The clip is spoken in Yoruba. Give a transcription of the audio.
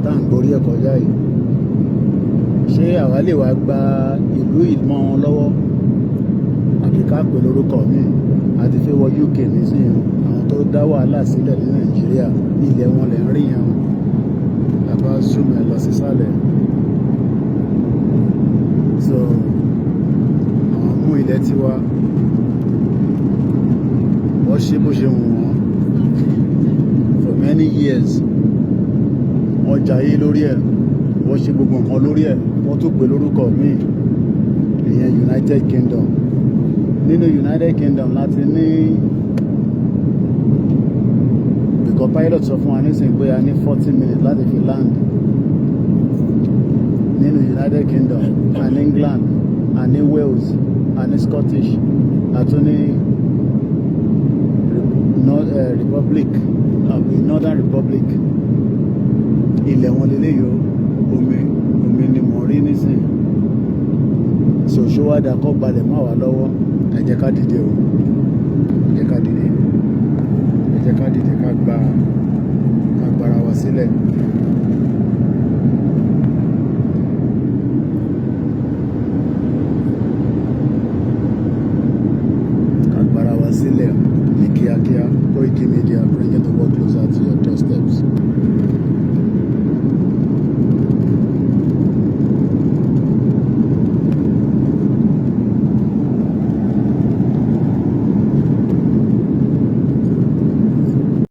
Tá à ń gborí ẹ̀ kọjá yìí, ṣé àwa lè wá gba ìlú ìmọ̀ wọn lọ́wọ́, àbí ká pè lórúkọ míì? Àti fẹ́ wọ UK nísìnyí. Àwọn tó dá wàhálà sílẹ̀ ní Nàìjíríà, ilẹ̀ wọn lè ń rí yẹn o. Àbá zoom ẹ lọ sísàlẹ̀. So àwọn mú ilẹ̀ tiwa, wọ́n ṣe bó ṣe wù wọ́n for many years. Wọ́n jayé lórí ẹ̀, wọ́n ṣe gbogbo nǹkan lórí ẹ̀, wọ́n tún pè lórúkọ míì, ìyẹn United Kingdom. Nínú United Kingdom láti ní, because pilot sọ fún wa nísìnyí pé a ní 40 minutes láti fi land nínú United Kingdom. And England, a ní Wales, a ní Scottish, a tún ní Republic àbí Northern Republic. Ilẹ̀ wọn lélẹ́yìí o. Omi, omi ni mò ń rí nísìnyí. So ṣó wá dáa kó gbalẹ̀ mọ́ wa lọ́wọ́? Ẹ jẹ́ ká dìde o, ẹ jẹ́ ká dìde, ẹ jẹ́ ká dìde, ká gbára wa sílẹ̀.